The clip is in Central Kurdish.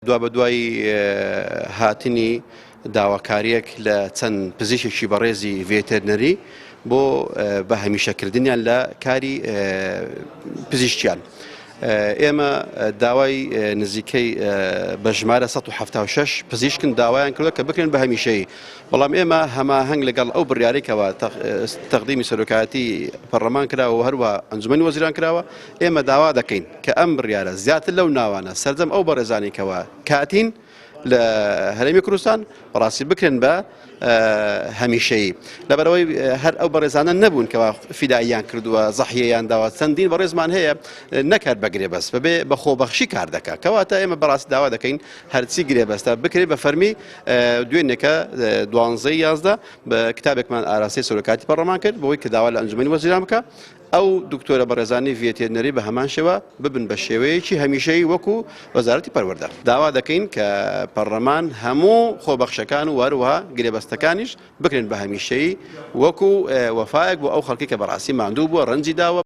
دوابەدوای هاتنی داواکارییەک لە چەند پزیشکێکی بەڕێزی ڤێتێرنەری بۆ بە هەمیشەکردنیان لە کاری پزیشکیان. ئێمە داوای نزیکەی بە ژمارە 176 پزیشکن داوایان کردوە کە بکرێن بە هەمیشەیی بەڵام ئێمە هەماهەنگ لەگەڵ ئەو بڕیارەی کەوا تەقدیمی سەرۆکایەتی پەرلەمان کراوە و هەروە ئەنجومەنی وەزیران کراوە ئێمە داوا دەکەین کە ئەم بڕیارە زیاتر لەو ناوانە سەرجەم ئەو بەڕێزانی کەوا کاتین لە هەرێمی کوردستان بەڕاستی بکرێن بە هەمیشەیی لەبەرەوەی هەر ئەو بەڕێزانە نەبوون کەوا فیداییان کردووە زەحیەیان داوە چەندین بەڕێزمان هەیە نەکات بە گرێبەست بەبێ بە خۆبەخشی کار دەکات کەواتە ئێمە بەڕاستی داوا دەکەین هەرچی گرێبەستە بکرێت بە فەرمی دوێنێکە دوانزەی 11 بە کتابێکمان ئاراستەی سەرۆکاتی پەڕلەمان کرد بۆی کە داوا لە ئەنجومەنی وەزیران بکە ئەو دکتۆرە بەڕێزانی ڤێتێرنەری بە هەمان شێوە ببن بە شێوەیەکی هەمیشەیی وەکو وەزارەتی پەروەردە. داوا دەکەین کە پەڕلەمان هەموو خۆبەخشەکان و هەروەها گرێبەستەکانیش بکرێن بە هەمیشەیی وەکو وەفایەک بۆ ئەو خەڵکەی کە بەڕاستی ماندوو بووە ڕەنجی داوە.